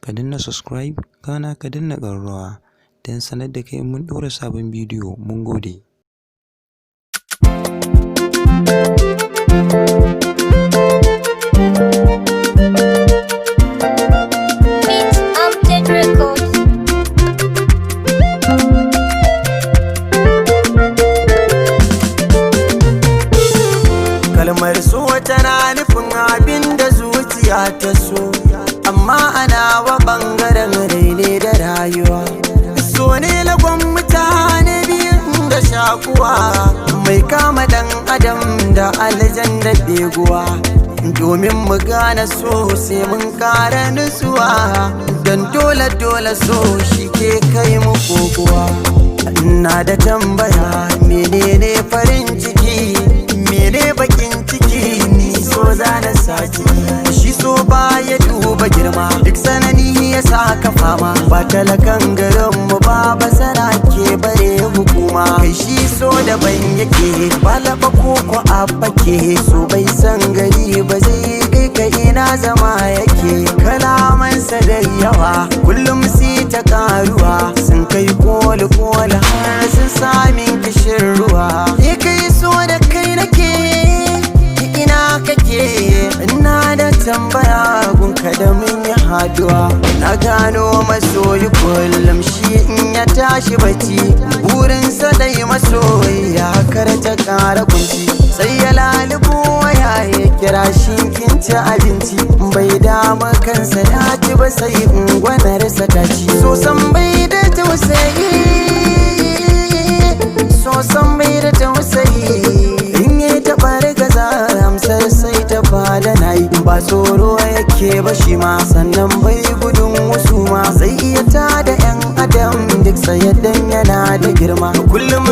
Ka danna subscribe, kana ka danna ƙararrawa don sanar da kai mun ɗora sabon bidiyo. Mun gode. Beat Update Records. Kalmar so tana nufin abin da zuciya ta so, amma ana wa bangaren rai ne da rayuwa. So ne lagon mutane biyun da shakuwa, mai kama dan adam da aljan da beguwa. Domin mu gane so sai mun kara nutsuwa, don dole dole so shi ke kai mu kokowa. Ina da tambaya, menene farin ciki, mene bakin ciki? Ni so za na saki shi, so ba ya duba girma, duk sanani ya saka fama. Ba talakan garin mu ba, basara ke bare hukuma. Kai, shi so daban yake, ba laba ko ko a fake. So bai san gari ba, zai kai ka ina zama yake. Kalamansa da yawa, kullum si ta karuwa, sun kai koli koli har sun samin kishin ruwa. Ni kai so da kai nake, ina kake? Ina da tambaya gunka da mun yi haduwa. Na gano masoyi kullum shi in ya tashi bacci, burinsa dai masoyi ya kar ta kara kunci. Sai ya lalubo waya ya kira shi, kin ci abinci? Bai dama kansa ya ci ba, sai ungwanarsa ta ci. So san bai da tausayi, so san bai da tausayi. In yi taɓa rigaza, amsar sai ta bada nayi. Ba tsoro yake ba shi ma, sannan bai gudun wasu ma. Zai iya tada yan adam duk sayaddan yana da girma. Kullum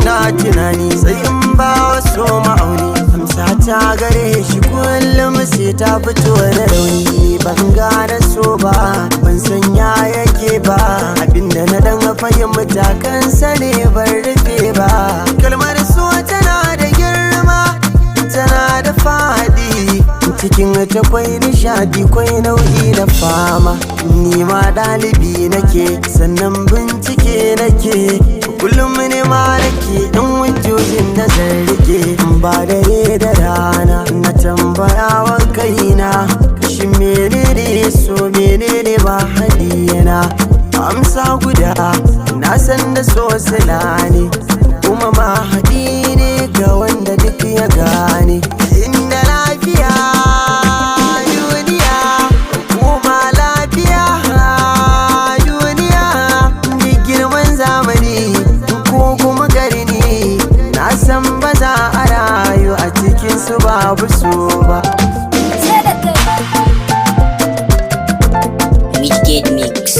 na tunani, sai in ba wasu ma'auni, amsa ta gare shi kullum sai ta fito da rauni. Ni ban gane so ba, ban san ya yake ba. Abinda na dan fahimta kansa ne, ban rufe ba. Kalmar so tana da girma, tana da fadi, cikin ta kwai nishadi, kwai nau'i na fama. Ni ma ɗalibi nake, sannan bincike nake, kullum ne ma nake in hujjojin da zan rike. Ba dare da rana na tambayawa kaina, shi menene so, menene ba hadiyana? Amsa guda na san da so sila ne, kuma ma haɗi ne ga wanda duk ya gane. Inda lafiya duniya, kuma lafiya duniya, da girman zamani ko kuma garni, na san ba za a rayu a cikinsu babu so ba. Sai da kai. Midgate Mix.